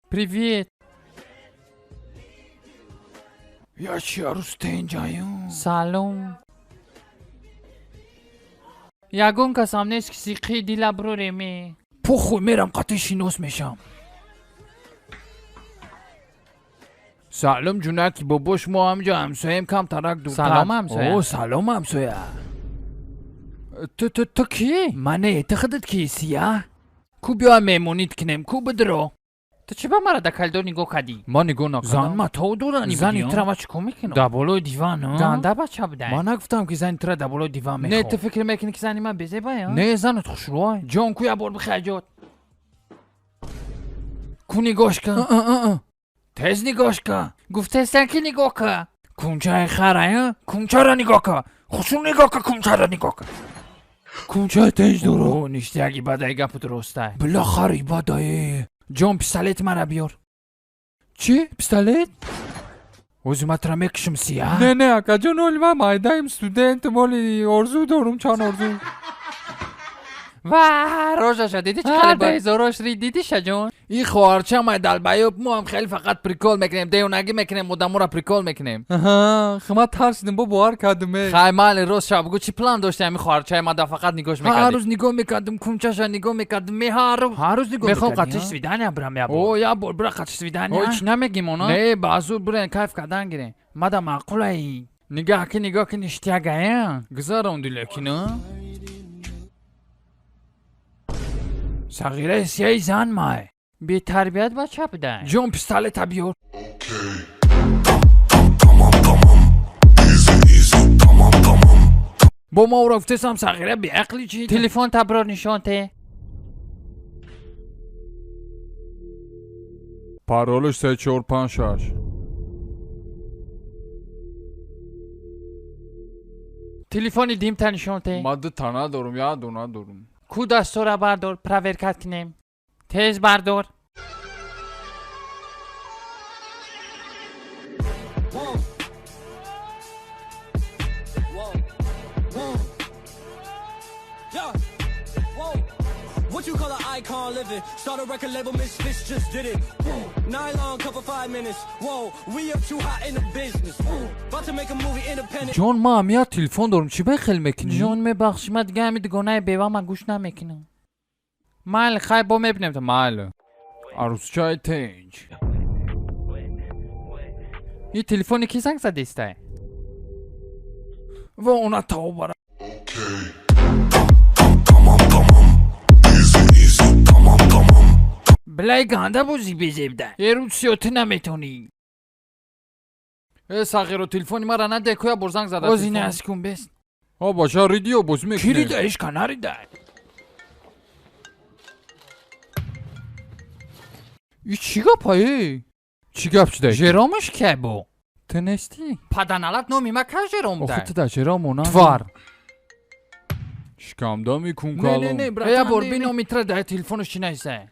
Привет. Я чи арӯз тенҷаю? Салом. Ягон касам нест, ки сиқи дила бирореме. Похуй, мерам қатъи шинос мешам. Салом, ҷунаки бобо, шумо ҳамҷо ҳамсоям, камтарак дуртар. Салом, ҳамсоя. О, салом, ҳамсоя. Ту кӣ? Мане, ту худат киси, а? Ку биёя меҳмонит кунем, ку бидро. Ту чӣ ба мара дар коридор нигоҳ кардӣ? Ман нигоҳ накардам. Зан матоъ дорани. Зани тура ма чӣ кор мекунам? Дар болои диван, а? Ганда бача будай. Ман нагуфтам, ки зани тура дар болои диван мехоҳам. Не, ту фикр мекунӣ, ки зани ман безебая? Не, занат хушрӯай. Ҷон, ку як бор бихай ҷот. Ку нигоҳш кун. Тез нигоҳш кун. Гуфтестан, ки нигоҳ кун. Кунчаи харая? Кунчаро нигоҳ кун. Хушрӯ нигоҳ кун, кунчаро нигоҳ кун. Кунчаи тенҷ дорад. О, ништяки бадай, гапу дурустай. Била, хари бадае. Ҷон, пистолети мара биёр. Чӣ? Пистолет? Ози ма тура мекушам, сия. Не, не, акаҷон, оли ман майдаем, студентам, оли орзу дорум, чанд орзу. Ва рожаша диди, чӣ хеле безорош ри дидиша, ҷон? И хоҳарча май далбаёб, мо ҳам хеле фақат прикол мекунем, девонагӣ мекунем, одаморо прикол мекунем. Аҳа, ма тарсидим, бо бовар кардим. Хай, майли, рост ша бугӯ, чӣ план дошти? Ҳами хоҳарчаи ма да фақат нигоҳш мекардӣ. Ҳар рӯз нигоҳ мекардим, кунчаша нигоҳ мекардим, ме ҳар рӯз. Ҳар рӯз нигоҳ мехоҳам қатиш свидания бирам як бор. О, як бор бира қатиш свидания. Ой, чӣ намегим она? Не, ба зур бирен, кайф кардан гирен. Мада маъқулаи. Нигоҳ ки, нигоҳ ки, ништягая. Гузаронди лекин, а? Сағираи сияи зан май. Бетарбият бача будай. Ҷон, пистолета биёр. Tamam tamam. Easy easy tamam tamam. Бо ма ӯро гуфтесам, сағира беақли чи? Телефон таброр нишон те. Паролаш 3456. Телефони димта нишон те. Ман дута надорум, як дона дорум. Ку дастора бардор, проверка кунем. Тез бардор. Whoa. Whoa. Whoa. Yeah. Whoa. What you call an icon living? Start a record label, Misfits just did it. Whoa. Nylon cover 5 minutes. Whoa. We up too hot in the business. Whoa. About to make a movie independent. Ҷон, ман ҳам як телефон дорум, чӣ бехел мекунӣ? Ҷон, мебахшӣ, ман дига ҳами дугонаи бева ма гӯш намекунам. Майли, хай, бо мебинем та, майли. Арӯсчаи тенҷ. И телефони ки занг задистай? Во, она тавбара. Tamam tamam. Easy easy tamam tamam. Билай, ганда бозӣ безебда. Ерӯз сиё, ту наметонӣ. Э, сағиро, телефони мара наде, ку як бор занг зада. Ози нас кун, бес. Ҳо, бача, ридиё бозӣ Ки мекунем. рида? Ишка нарида. И чӣ гапае? Чӣ гап шуда? Жеромаш кай бо? Ту нестӣ? Паданалат, номи ма кай жером Охи дай? ту да жером она. Твар. Шикамдами Не, не, кункалон. не, Э, братан. як бор не, би не. номи тра дай телефонаш чӣ нависай?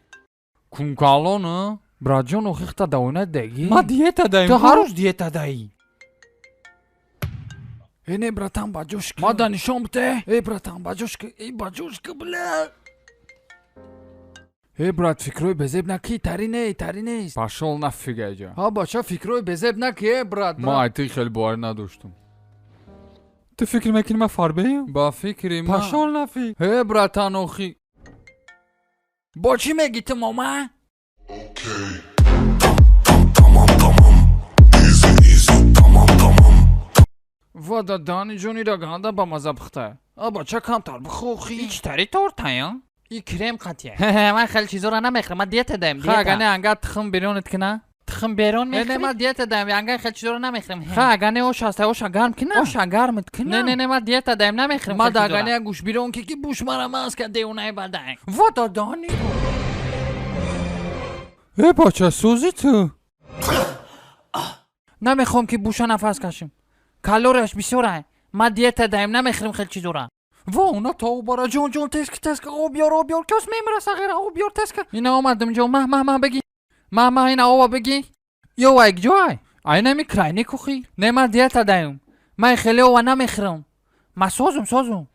Кункалон, а? Братҷон, охи хта давона деги. Ма диета даем. Ту ҳар рӯз диета даӣ. Э, не, братан, ба ҷош ки. Мада нишон бите. Э, братан, ба ҷош ки. Э, ба ҷош ки, бля. Э, брат, фикрҳои безеб наки, тари не, тари нест. Пошёл нафиг айҷа. Ҳа, бача, фикрҳои безеб наки, э, брат. Ман ай ти хеле боварӣ надоштум. Ту фикр мекунӣ, ман фарбеем? Ба фикри ман. Пошёл нафиг. Э, братан, охи. Бо чӣ мегӣ ту, мома? Tamam tamam. Easy easy tamam tamam. Ва да дани ҷонира ганда ба маза пухта. А, бача, камтар бихӯхи. И чӣ тари тортая? И крем қатия. Ман хеле чизоро намехӯрам, ман диета даем. Ха, ага не, анга тухм беронат кина. Тухм берон Не, не, мехӯрӣ? ман диета даем, анга хеле чизоро намехӯрам. Ха, ага не, ош ҳаста, оша гарм кина. Оша гармат кина. Не, не, не, ман диета даем, намехӯрам. Ма хеле чизора. да ага не гӯш бирон ки буш мара маска девонаи бадай. Во да дани. Э, бача, сӯзи ту. Намехоҳам, ки буша нафас кашем. Калорияш бисёрай. Ман диета даем, намехӯрем хеле чизора. Во, она тавбара, Ҷон, ҷон, теска, теска, об биёр, об биёр, кас мемира, сағира, об биёр, теска. Ина омадам, ҷон, маҳ, маҳ, маҳ, бигӣ. Маҳ, маҳ, ина оба бигӣ. Ё вай ҷой. Айна ми крайни кухи. Не, ман диета даем. Ман хеле ова намехӯрам. Ман созум, созум.